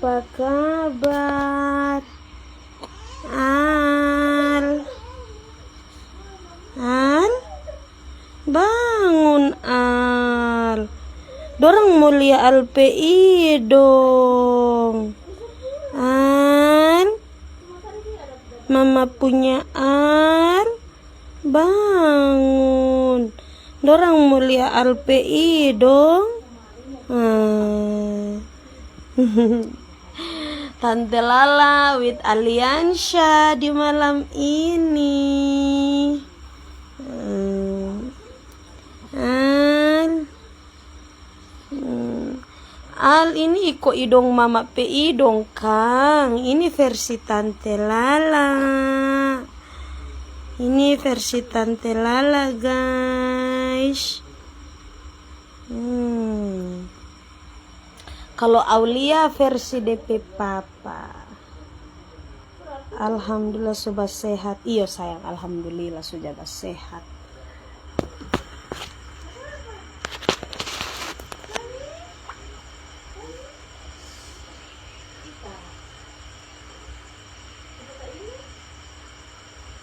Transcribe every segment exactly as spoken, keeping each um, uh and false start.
Apa kabar? Al. Al? Bangun, Al. Dorang mo lia Al pe idong. Al. Mama punya Al. Bangun. Dorang mo lia Al pe idong. Ah. Tante Lala with Aliansyah di malam ini. Hmm. Al. Hmm. Al, ini iko idong mama pe idong, kang. Ini versi Tante Lala. Ini versi Tante Lala, guys. Hmm. Kalau Aulia versi depe papa. Alhamdulillah, su basehat. Iyo, sayang, alhamdulillah, su ja basehat.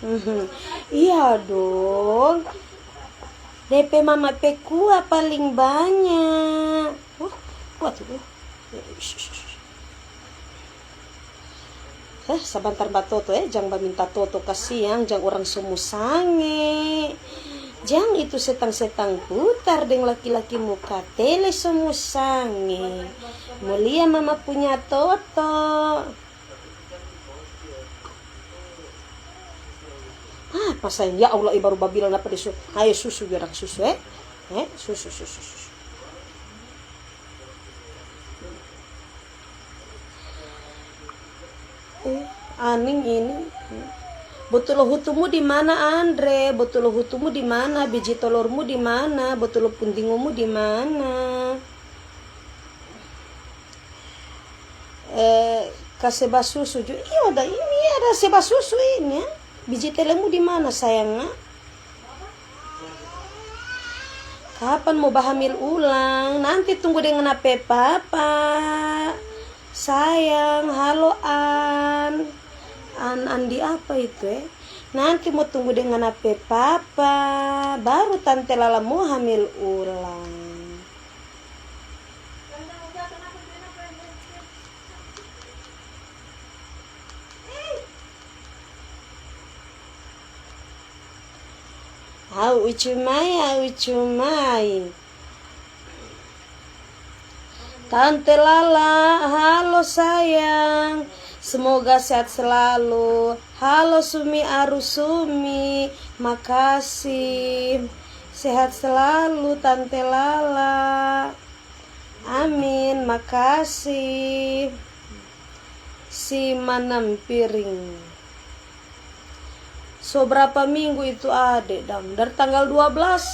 Mhm. Iya dong. Depe mama pe kuah paling banyak. Uh, kuat tuh. Eh, sabantar batoto, eh, jang baminta toto, kasiang, jang orang so mo sange. Jang itu setang-setang putar deng laki-laki muka tele so mo sange. Mo lia mama punya toto. Ah, pasal ya Allah, eh, baru babilang apa di su-, ayo susu, biar susu, eh. Eh, susu, susu, susu. Eh, aning ini. Botolo hutumu di mana, Andre? Botolo hutumu di mana? Biji tolormu di mana? Botolo puntingumu di mana? Eh, kase basusu ju. Iyo, ada ini, ada se basusu ini, ya. Biji telemu di mana, sayang, ah? Kapan mo bahamil ulang? Nanti tunggu deng ngana pe papa. Sayang, halo An. An, Andi apa itu, eh? Nanti mo tunggu deng ngana pe papa, baru Tante Lala mo hamil ulang. Au ucu mai, au ucu mai. Tante Lala, halo sayang. Semoga sehat selalu. Halo Sumi Aru Sumi, makasih. Sehat selalu Tante Lala. Amin, makasih. Si Manam Piring. So berapa minggu itu ade, dang? Dari tanggal dua belas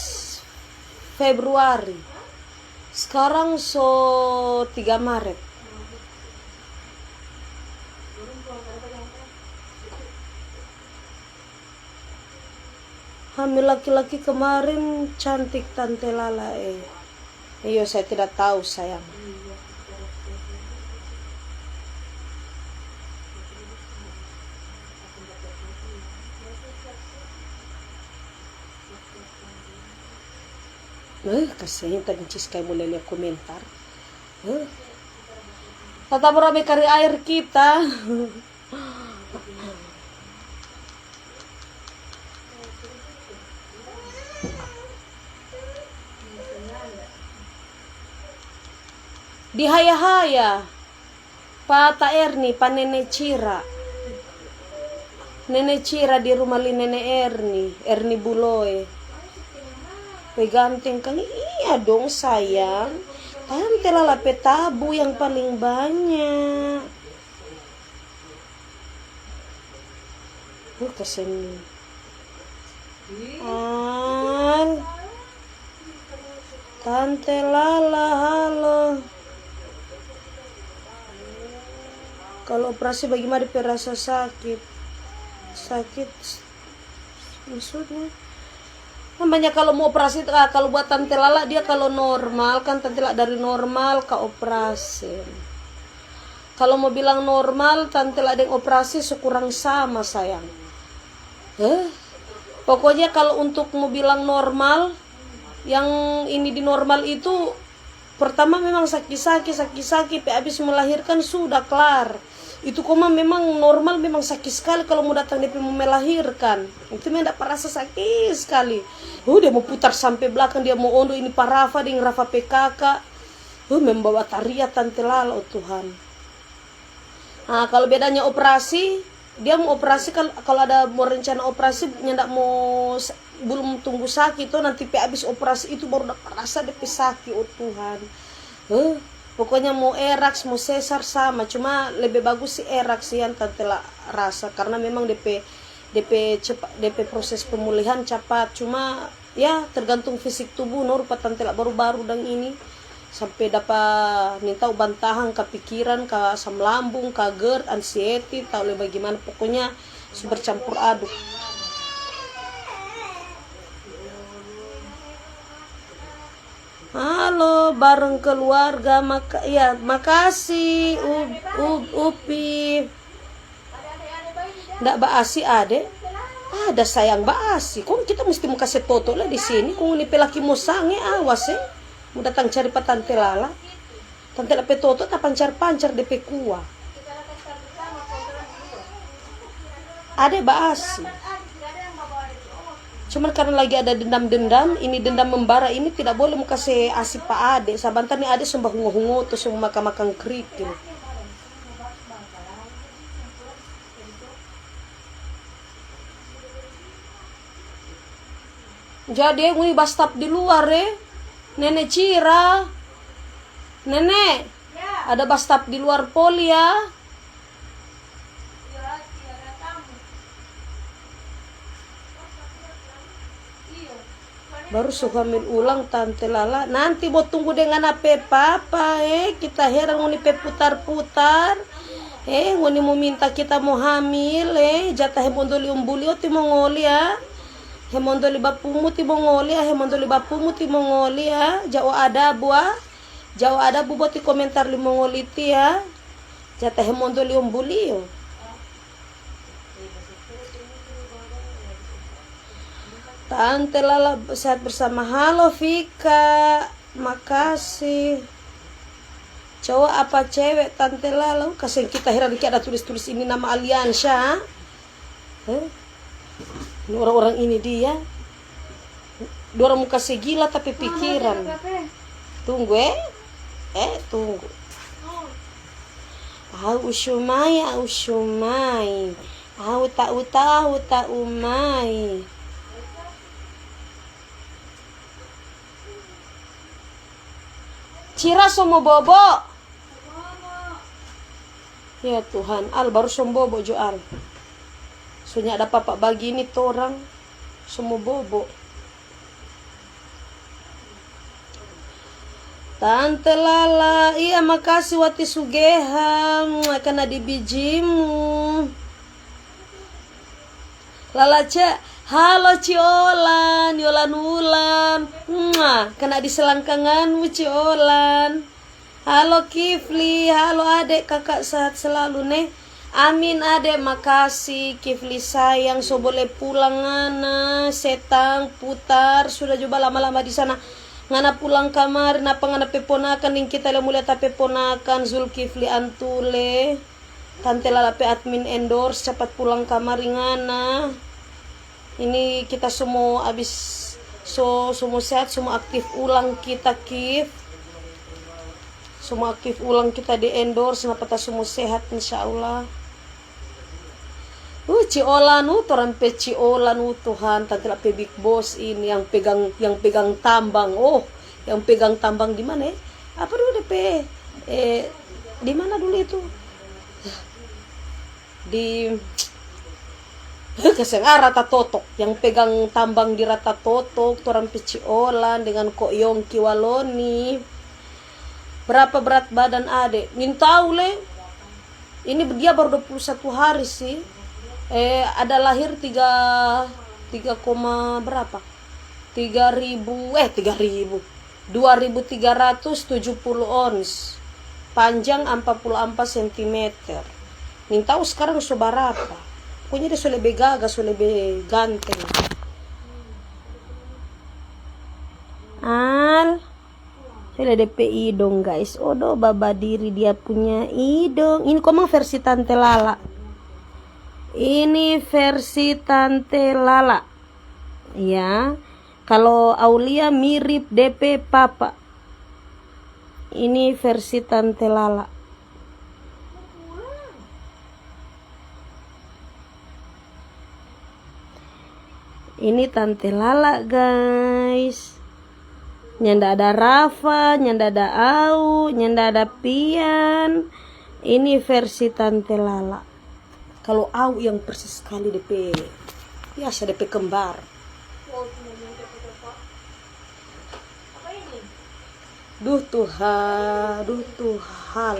Februari. Sekarang so tiga Maret. Hamil laki-laki kemarin cantik Tante Lala, eh. Iyo, saya tidak tahu, sayang. Eh, kasihan tadi Cis kayak mulai lihat komentar. Eh. Tata rame kari air kita. Di haya-haya pa ta Erni, pa Nene Cira. Nene Cira di rumah li Nene Erni, Erni Buloe. Pe ganteng kang, iya dong sayang. Tante Lala pe tabu yang paling banyak. Ini kasihan. An. Tante Lala, halo. Kalau operasi, bagaimana pe rasa sakit? Sakit, maksudnya? Namanya kalau mau operasi, ah, kalau buat Tante Lala, dia kalau normal, kan Tante Lala dari normal ka operasi. Kalau mo bilang normal, tante la deng operasi so kurang sama, sayang. Heh? Pokoknya kalau untuk mo bilang normal, yang ini di normal itu, pertama memang saki-saki, saki-saki, pe abis melahirkan sudah klar. Itu koma memang normal, memang saki skali kalau mo datang depe mo melahirkan. Itu memang dapa rasa saki skali. Uh, dia mo putar sampe blakang, dia mo ondo ini pa Rafa deng Rafa pe kaka. Uh, membawa taria tante lala, oh Tuhan. Ah, kalau bedanya operasi, dia mo operasi kal-, kalau ada mo rencana operasi, nyanda mo s-, belum tunggu saki to, nanti pe abis operasi itu baru dapa rasa depe saki, oh Tuhan. Huh, pokoknya mo eraks, mo sesar sama, cuma lebe bagus si eraks yang tante la rasa, karena memang depe, depe cepa-, depe proses pemulihan capat, cuma ya, tergantung fisik tubuh no, rupa tante la baru-baru dang ini. Sampe dapa nintau bantahang ka pikiran, ka asam lambung, ka gerd, anxiety, tau le bagimana. Pokoknya su bercampur aduk. Halo, bareng keluarga, maka-, ya, makasih, U-, U-, Upi. Nda baasi ade? Ada sayang, baasi. Kong kita musti mo kase toto le di sini. Kong ngoni pe laki mo sange, awas e. Mo datang cari pa tante lala. Tante la pe toto tapancar-pancar de pe kuah. Ade baasi. Cuman karena lagi ada dendam-dendam, ini dendam membara ini tidak boleh mo kase asi pa ade. Sabantar ni ade so bahungo-hungo tu, so makang-makang kerikil. Jadi, eh, ngoni bastap di luar, eh. Nene Cira. Nene, ada bastap di luar poli, ya. Baru so hamil ulang tante lala. Nanti mo tunggu deng ngana pe papa, eh. Kita heran ngoni pe putar-putar. Eh, ngoni mo minta kita mo hamil, eh. Jata he mondoli ombuli oti mo ngoli, ya. He mondoli bapumu ti mo ngoli, ya. He mondoli bapumu ti mo ngoli, ya. Jao ada bua. Jao ada bubo ti komentar li mo ngoli ti, ya. Jata he mondoli ombuli, yo. Tante Lala sehat bersama. Halo Vika, makasih. Cowok apa cewek Tante Lala? Uh, kasiang kita heran ki ada tulis-tulis ini nama Aliansyah. Eh? Ini orang-orang ini dia. Dorang mo kase gila tapi pikiran. Tunggu, eh. Eh, tunggu. Au usu mai, au usu mai. Au ta uta, au ta umai. Cira so mo bobo. Ya Tuhan, Al baru so mo bobo jo, Al. So nyanda papa bagini torang so mo bobo. Tante Lala, iya makasih wati sugeha, mua, kena di bijimu. Lala ce, halo Ci Olan, Yolan Ulan, mua, kena di selangkanganmu Ci Olan. Halo Kifli, halo adek, kakak sehat selalu ne. Amin adek, makasih Kifli sayang, so bole pulang ngana, setang, putar, sudah jo balama-lama di sana. Ngana pulang kamari, napa ngana pe ponakan deng kita le mo lia ta pe ponakan, Zulkifli Antule. Tante Lala pe admin endorse, capat pulang kamari ngana. Ini kita so mo abis, so, so mo sehat, so mo aktif ulang kita, Kif. So mo aktif ulang kita di endorse, napa ta so mo sehat, insya Allah. Uh, Ci Olan, uh, torang pe Ci Olan, uh, Tuhan, tante la pe big boss ini yang pegang, yang pegang tambang. Oh, yang pegang tambang di mana, eh? Apa dulu de pe, eh, di mana dulu itu? Di, kasiang, ah, Rata Totok, yang pegang tambang di Rata Totok, torang pe Ci Olan dengan Ko Yongki Waloni. Berapa berat badan ade? Nintau le. Ini dia baru dua puluh satu hari sih. Eh, ada lahir tiga, tiga koma berapa? Tiga ribu, eh, tiga ribu. Dua ribu tiga ratus tujuh puluh ons. Panjang ampa puluh ampa sentimeter. Nintau skarang so barapa. Pokoknya dia so lebe gaga, so lebe ganteng. Al, coba de pe idong, guys. Odo, babadiri dia punya idong. Ini komang versi Tante Lala. Ini versi Tante Lala. Ya, kalau Aulia mirip de pe papa. Ini versi Tante Lala. Ini Tante Lala, guys. Nyanda ada Rafa, nyanda ada Au, nyanda ada Pian. Ini versi Tante Lala. Kalau Au yang persis sekali de pe, biasa de pe kembar. Duh Tuhan, duh Tuhan.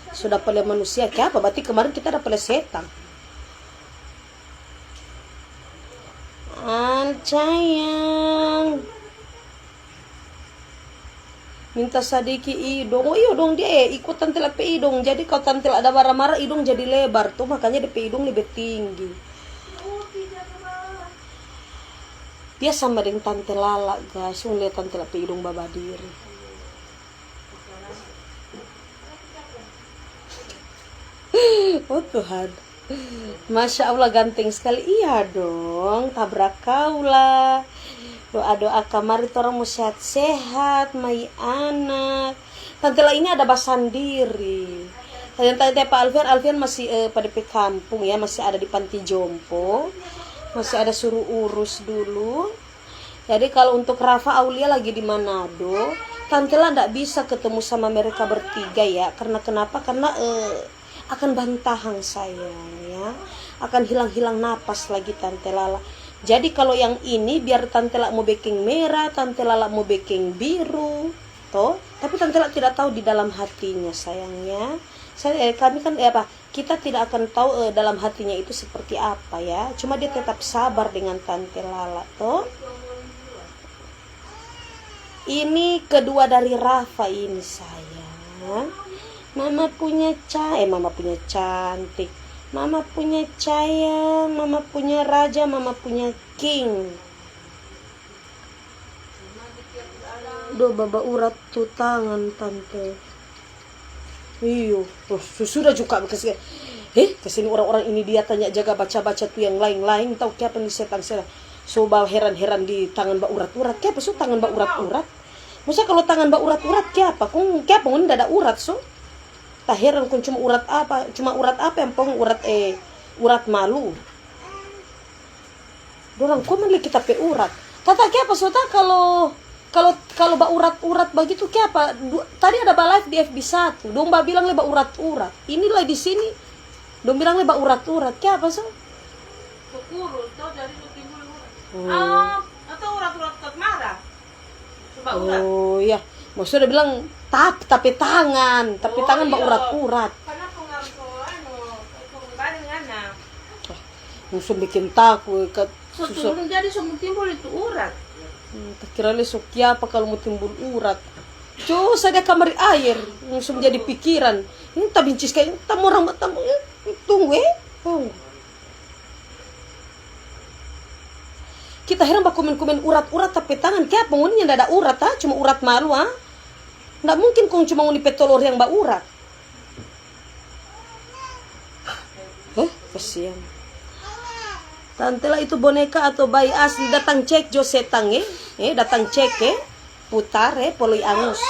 So dapa lia manusia kiapa? Berarti kemarin kita dapa lia setang. Al sayang. Minta sadiki idong. Oh iyo dong, dia, eh, iko Tante La pe idong. Jadi kalo Tante La ada mara-mara, idong jadi lebar to, makanya de pe idong lebe tinggi. Dia sama deng Tante Lala, guys. Ngoni lia Tante La pe idong babadiri. Oh Tuhan. Masya Allah, ganteng skali. Iya dong, tabrak kau lah. Doa-doa kamari torang mo sehat-sehat, mai anak. Tante La ini ada basandiri. Tanya-tanya pa Alfian, Alfian masih, eh, pa de pe kampung ya, masih ada di panti jompo. Masih ada suru urus dulu. Jadi kalo untuk Rafa, Aulia lagi di Manado, Tante La ndak bisa ketemu sama mereka bertiga ya. Karna kenapa? Karna, eh, akan bantahang sayang ya. Akan hilang-hilang napas lagi Tante Lala. Jadi kalo yang ini biar Tante La mo bekeng mera, Tante Lala mo bekeng biru, to. Tapi Tante La tidak tau di dalam hatinya sayang ya. Saya, eh, kami kan, eh, apa, kita tidak akan tau, eh, dalam hatinya itu seperti apa ya. Cuma dia tetap sabar dengan Tante Lala to. Ini kedua dari Rafa ini sayang. Mama punya ca-, eh, mama punya cantik. Mama punya cayang, mama punya raja, mama punya king. Do baba urat tu tangan tante. Iyo, oh, su-, sudah juga kasi. Eh, kasi ni orang-orang ini dia tanya jaga baca-baca tu yang lain-lain, tau kiapa ni setang-setang. So ba heran-heran di tangan ba urat-urat. Kiapa so tangan ba urat-urat? Masa kalau tangan ba urat-urat kiapa? Kong kiapa ngoni nda ada urat so? Ta heran kong cuma urat apa? Cuma urat apa yang pong urat, eh, urat malu. Dorang komen lei kita pe urat. Tata kiapa so ta kalo, kalo, kalo ba urat-urat bagitu kiapa? Du-, tadi ada ba live di F B satu, dong ba bilang lei ba urat-urat. Ini lei di sini, dong bilang lei ba urat-urat. Kiapa so? So kurus, to, jadi so timbul urat. Oh. Ah, atau urat-urat kat mara. Coba urat. Oh, iya. Maksudnya bilang tap, tape tangan, tape tangan ba urat-urat. Karena pengaruh, anu, pengaruh badan ngana. Ah, langsung bikin taku, kat-, so susah. Turun jadi so timbul itu urat. Hmm, ta kira lei so kiapa kalau mo timbul urat. Co saja kamari air, langsung jadi pikiran. Ini ta binci skali, ta mo orang, ta mo, eh, tunggu, eh, tunggu. Kita heran ba komen-komen urat-urat tape tangan. Kiapa ngoni nyanda ada urat, ha? Cuma urat malu, ha? Nda mungkin kong cuma ngoni pe tolor yang ba urat. Eh, kasihan. Tante lah itu boneka atau bayi asli? Datang cek jo setang, eh. Eh, datang cek, eh. Putar, eh, poloi angus.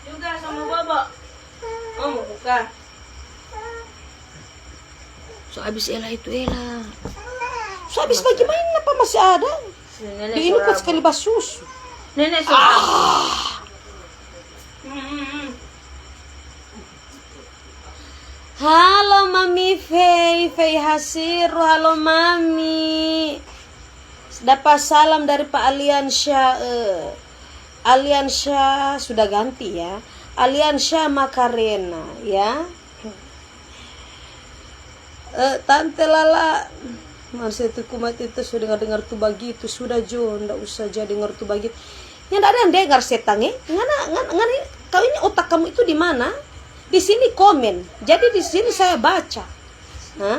Juga sama Bobo. Oh, mau buka. So abis Ela itu, Ela. So abis bagaimana, apa masih ada? Di ini kuat sekali basusu. Nenek so. Ah. Mm, mm, mm. Halo Mami Fei, Fei Hasiru, halo Mami. Dapa salam dari Pa Aliansyah, eh, Aliansyah sudah ganti ya. Aliansyah Makarena ya. Eh, Tante Lala, masa itu kumat itu so dengar-dengar tu bagitu, sudah jo, nda usah ja dengar tu bagitu. Nyanda ada yang dengar setang, eh? Ngana, ngana, ngana ini Kau ini otak kamu itu di mana? Di sini komen. Jadi di sini saya baca. Hah?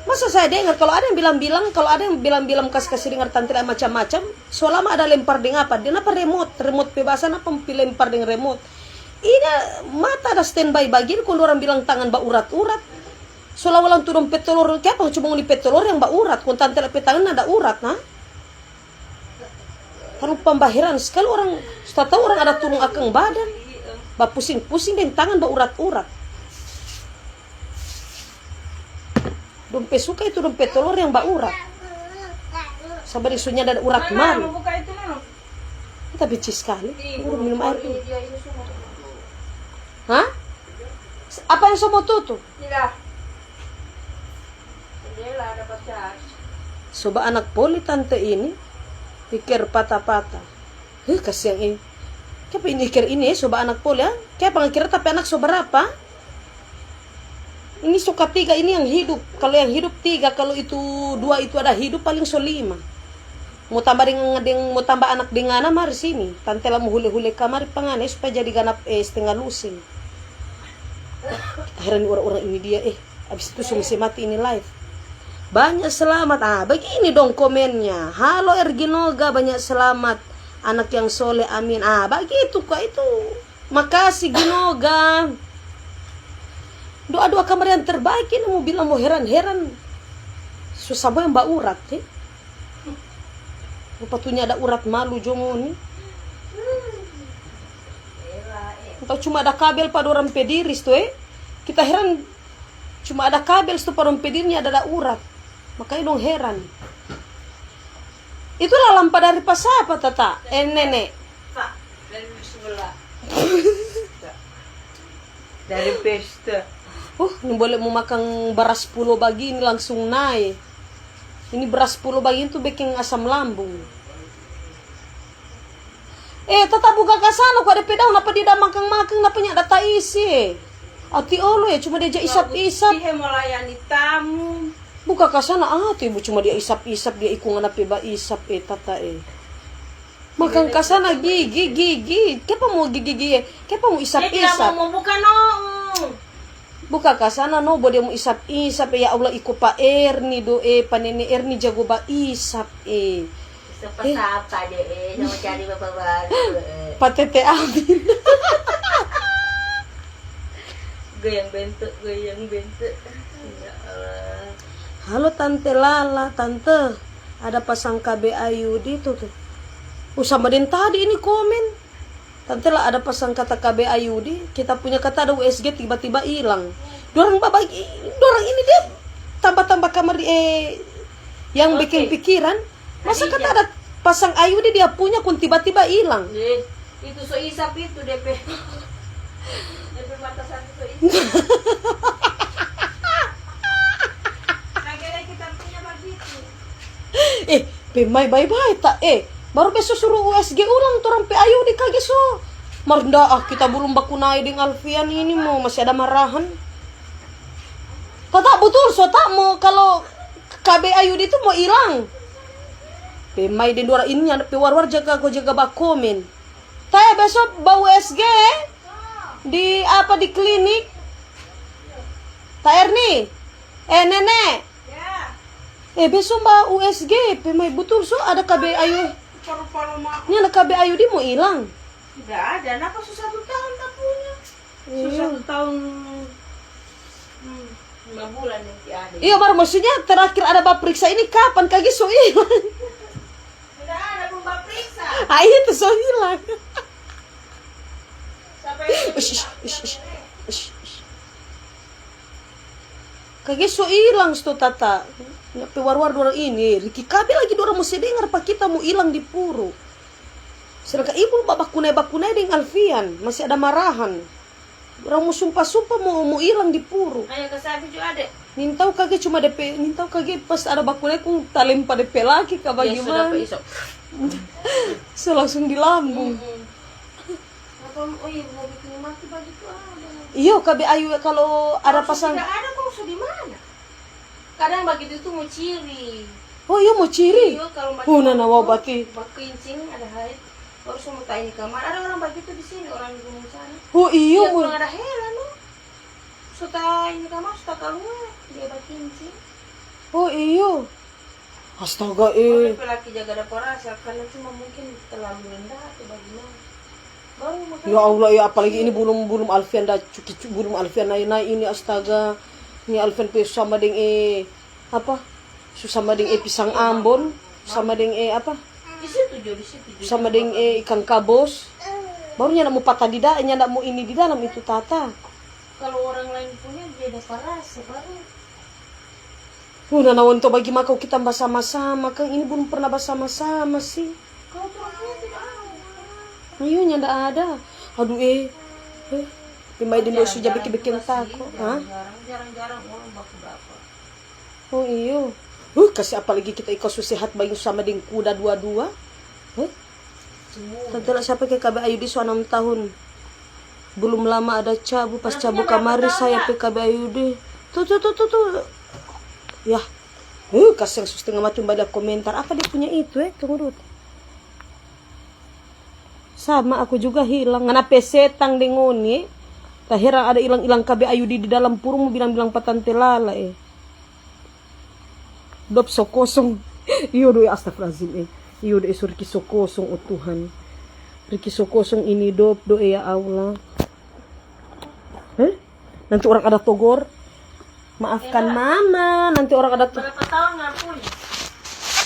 Masa saya dengar kalau ada yang bilang-bilang, kalau ada yang bilang-bilang kas-kasi dengar tante lai macam-macam, so lama ada lempar deng apa? Deng apa remote? Remote pe bahasa apa pi lempar deng remote? Ini mata ada standby bagini, kong orang bilang tangan baurat-urat. So lawalang tu dong pe tolor, kiapa cuma ngoni pe tolor yang baurat, kong tante lai pe tangan ada urat, nah? Kalu pambaheran skali orang, so tau orang ada turung akang badan, bapusing-pusing deng tangan baurat-urat. Dong pe suka itu dong pe tolor yang baurat. Sabar, isunya ada urat. Mama, malu. Mau buka itu, Mama? Kita benci skali. Ih, minum air dulu. Hah? Apa yang so mo tutu? Tidak. Jendela ada pacas. So baanak poli tante ini, iker pata-pata. Huh, kasiang ini. Kiapa ini iker ini, eh, so baanak poli, ah? Kiapa ngana kira ta pe anak so barapa? Ini so katiga ini yang hidup. Kalau yang hidup tiga, kalau itu dua itu ada hidup, paling so lima. Mo tamba deng, deng, mo tamba anak deng ngana, mari sini. Tante la mo hule-hule kamari pa ngana, eh, supaya jadi ganap, eh, stenga lusin. Kita heran ni orang-orang ini dia, eh. Abis itu so se mati ini live. Banyak selamat. Ah, bagini dong komennya. "Halo Erginoga, banyak selamat. Anak yang soleh, amin." Ah, bagitu kwa itu. Makasi Ginoga. Doa-doa kamari yang terbaik ini mo bilang mo heran-heran. Susah mo yang baurat, eh. Rupa tunya ada urat malu jo ngoni. Atau cuma ada kabel pa dorang pe diri sto, eh. Kita heran, cuma ada kabel sto pa dong pe diri ni ada, ada urat. Makanya dong heran. Itulah lampa dari pa sapa, Tata? Eh, Nene. Pak, dari sebelah. Dari pesta. Uh, ni boleh mo makang baras pulo bagini langsung nae. Ini baras pulo bagini tu beking asam lambung. Eh, Tata buka ka sana, kwa depe daun, napa dia da makang-makang, napa nyanda ta isi? Ati olo ya, cuma dia ja isap-isap. Bagus, dia melayani tamu. Buka ka sana, ah, tu ibu cuma dia isap-isap, dia iko ngana pe ba isap, eh, Tata, eh. Makang ka sana, gigi, gigi. Kiapa mo gigi, gigi, eh? Kiapa mo isap-isap? Dia tidak mau membuka, no. Buka ka sana, no, bo dia mo isap-isap, eh. Ya Allah, iko pa Erni do, eh, pa nene Erni jago ba isap, eh. Sapa-sapa deh, eh, sama cari bapa baru, eh. Patete Amin. Goyang bentuk, goyang bentuk. Ya Allah. Halo Tante Lala, Tante, ada pasang K B I U D tuh, tuh. Uh, sama deng tadi ini komen. Tante la ada pasang kata K B I U D, kita punya kata ada U S G tiba-tiba hilang. Dorang babagi, dorang ini dia tambah-tambah kamar di, eh, yang bikin pikiran. Masa kata ada pasang I U D dia punya kong tiba-tiba hilang? Eh, itu so isap itu D P. D P mata satu so isap. Lagi-lagi kita punya bagitu. Eh, pe mai bae-bae ta, eh. Baru beso suru U S G ulang torang pe I U D kage so. Mar nda ah, kita belum baku nae deng Alfian ini mo, masih ada marahan. Tata butul so ta mo kalo K B I U D itu mo ilang. Pe mai deng dua orang ini nyanda pe war-war jaga ko jaga bakomen. Ta ya beso ba U S G di apa di klinik? Ta Erni. Eh, Nene. Ya. Eh, beso ba U S G, pe mai butul so ada K B I U. Paru-paru mah. Ini ada K B I U D mo ilang. Tidak ada, napa so satu tahun ta punya? So satu tahun, hmm, lima bulan yang ti ada. Iya, baru maksudnya terakhir ada bapriksa ini kapan? Kage so ilang. Tidak ada, belum bapriksa. Ah, itu so hilang. Sampai ush, ush, ush, ush, ush, ush. Kage so ilang sto Tata. Nya pe war-war dorang ini, Riki kabe lagi dorang mo se dengar pa kita mo ilang di puru. Sedangkan ibu ba-, bakunai-bakunai deng Alfian, masih ada marahan. Dorang mo sumpa-sumpa mo, mo ilang di puru. Ayo ke sana jo ade. Nintau kage cuma depe, nintau kage pas ada bakunai kong talempa depe laki ka bagimana. So langsung di lambung. Mm-mm. Apa, oh iya, mau bikin mati bagitu ada. Iyo, K B I U D kalo ada pasang. Tidak ada, kong so di mana? Kadang bagitu tu mo ciri. Oh iyo, mo ciri. Iyo, kalo macam nana wau bati. Bakincing ada haid. Baru so mo ta ini kamar. Ada orang bagitu di sini, orang di gunung sana. Oh, iyo, iya, mo kurang ada heran, no. So ta ini kamar, so ta kaluar, dia bakincing. Oh, iyo. Astaga, eh. Orang pe laki jaga dapa rasa, karena cuma mungkin terlalu rendah atau bagaimana. Baru makanya. Ya Allah, ya, apalagi ini bulung, bulung Alfian da cuki-, cu-, bulung Alfian nai-nai ini, astaga. Ini Alfian pe sama deng, eh, apa? Su sama deng, eh, pisang Ambon, sama deng, eh, apa? Di situ jo, di situ jo. Sama deng, eh, ikang kabos. Baru nyanda mo patah di da-, nyanda mo ini di dalam itu, Tata. Kalau orang lain punya, dia dapa rasa, baru. Uh, nanaon to bagi makau kita basama-sama, kang ini belum pernah basama-sama sih. Kalau tuangnya tidak ada. Iyo, nyanda ada. Aduh, eh. Eh, pemain deng dosu jadi bikin tako, ha? Jarang-jarang, jarang-jarang orang baku dapa. Oh, iyo. Uh, kasi apalagi kita iko su sehat bagitu sama deng kuda dua-dua. Huh? Tante la, siapa ke K B Ayudi so enam tahun? Belum lama ada cabu, pas cabu kamari saya pe K B Ayudi. Tuh, tuh, tuh, tuh, tuh. Ya. Uh, kasiang, su setengah mati baca komentar. Apa dia punya itu, eh? Tunggu dulu. Sama aku juga hilang. Ngana pe setang deng ngoni. Ta heran ada ilang-ilang K B Ayudi di dalam purung, mo bilang-bilang pa Tante Lala, eh. Dop so kosong. Iyo do, ya, astagfirullahaladzim, eh. Iyo do, eh, so Riki so kosong, oh Tuhan. Riki so kosong ini dop do, eh, ya Allah. Hah? Nanti orang ada togor. Maafkan mama, nanti orang ada to-, berapa tahun nggak punya?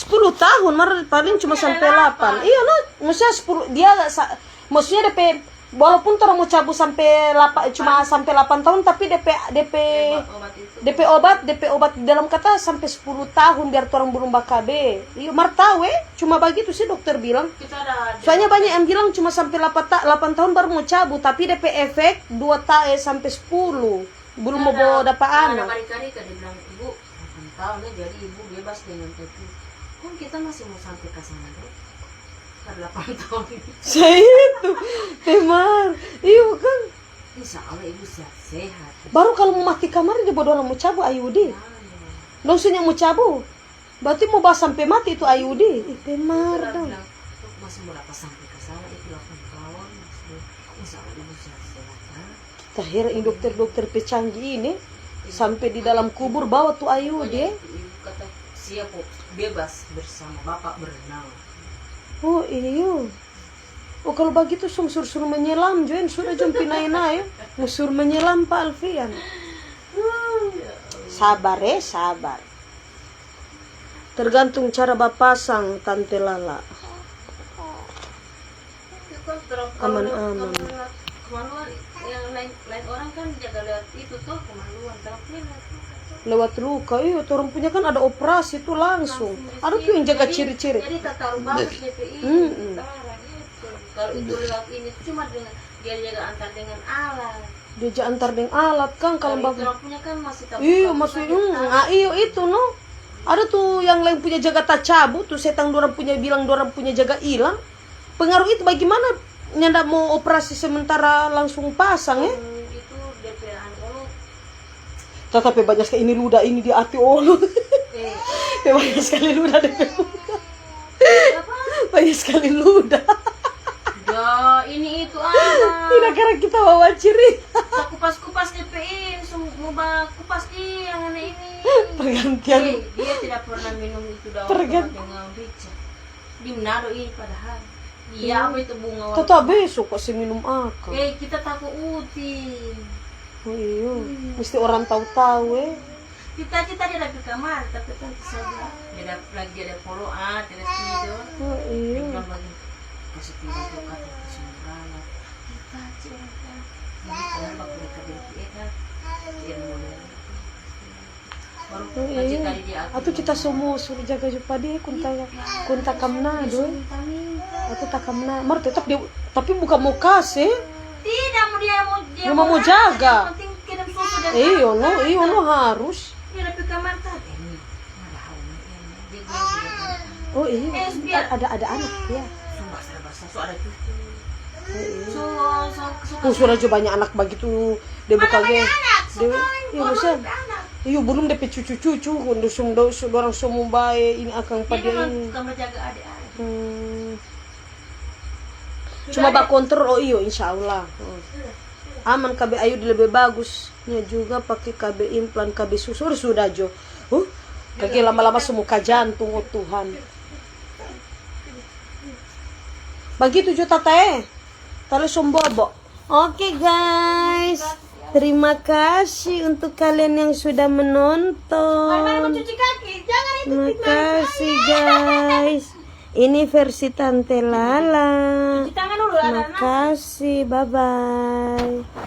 Sepuluh tahun, mar paling cuma sampai delapan. Iya, no, maksudnya sepuluh, dia sa-, maksudnya depe, walaupun torang mo cabu sampe lapa-, cuma sampe lapan tahun, tapi depe, depe, depe obat, depe obat di dalam kata sampe sepuluh tahun biar torang belum ba K B. Iyo, mar tau, eh, cuma bagitu sih dokter bilang. Soalnya banyak yang bilang cuma sampe lapan ta-, lapan tahun baru mo cabu, tapi depe efek dua ta-, eh, sampe sepuluh. Belum mo dapa anak. Ada barika-rika, dia bilang, "Ibu, delapan tahun ya, jadi ibu bebas dengan itu." Kan kita masih mau sampai ke sana, bro. Kan delapan tahun ini. Saya itu, Temar. Iyo, kan. Insya Allah ibu sehat-sehat. Baru kalau mau mati kamari, dia bawa orang mau cabu I U D. Nah, iya. Dong sunya mau cabu. Berarti mo ba sampe mati itu I U D. Ih, Temar dong. Masih mo dapa sampe ka sana itu delapan taon, masih, insya Allah ibu sehat-sehat, ha? Kita heran ini dokter-dokter pe canggih ini, sampe di dalam kubur bawa tu I U D. Pokoknya itu ibu kata siap kok, bebas bersama bapak berenang. Oh, iyo. Oh, kalu bagitu song suru-suru menyelam jo, yang sudah jom pi nae-nae, mo suru menyelam pa Alfian. Sabar, eh, sabar. Tergantung cara bapasang, Tante Lala. Aman-aman. Kemaluan, yang lain, lain orang kan jaga lewat itu tuh, kemaluan. Lewat luka, iyo, torang punya kan ada operasi tu langsung. Ada tu yang jaga ciri-ciri. Jadi tataru bagus depe ini, mm-mm. Kalau itu lewat ini, cuma dengan, dia jaga antar dengan alat. Dia ja antar deng alat, kang, kalau bagus. Kalau itu punya kan masih tabuka. Iyo, masih, hmm, ah, iyo, itu, no. Ada tu yang lain punya jaga tacabu, tu setang dorang punya bilang dorang punya jaga ilang. Pengaruh itu bagaimana? Nyanda mo operasi sementara langsung pasang, eh? Hmm, itu depe anu, oh. Tatapi banyak sekali ini luda ini di hati, oh. Eh. Banyak sekali luda depe. Banyak sekali luda. Ya, ini itu apa? Ini karena kita wawanciri. Kupas-kupas depe ini, semua kupas di yang ini. Pergantian. Eh, dia tidak pernah minum itu daun. Pergan- dengan rica. Di Manado ini padahal. Iya, apa itu bunga warna. Tata besok kok si minum akang. Eh, kita tako uti. Oh, iyo. Hmm. Mesti orang tahu-tahu, eh. Kita, kita dia ada ke kamar, tapi kan saja. Dia ada, lagi ada polo, ah, dia ada tidur. Oh, iyo. Dia bilang lagi, "Kasih tidur tuh, kata, kasih murah." Kita, cewek, kan. Ini orang baku dekat dia, eh, kan. Dia mulai. Atu kita semua suruh jaga jo pa dia, kunta, kunta kamna do. Atu takamna, mar tetap dia, tapi bukan mo kase. Tidak, mau dia mau, dia mau jaga. Yang penting kirim susu dan. Iyo, no, iyo, no, harus. Dia ada kamar tadi. Oh, iya. Ada, ada anak, ya. Sudah, sudah, sudah, sudah ada cucu. Oh, sudah jo banyak anak bagitu, dia buka ge. Iya, maksudnya, iyo, belum depe cucu-cucu, dusung, dusung, dorang so mo bae, ini akang pa dia ini. Hmm. Cuma bakontrol, oh iyo, insya Allah. Hmm. Aman, K B Ayu di lebe bagus. Nya juga pake K B implan, K B susur sudah jo. Huh? Kage lama-lama sumuka jantung, oh Tuhan. Bagitu jo tata eh. Tale sombobo. Oke guys, terima kasih untuk kalian yang sudah menonton. Mari, mari, cuci kaki. Jangan itu. Terima kasih guys. Ini versi Tante Lala. Cuci tangan dulu, Lala. Makasih, bye bye.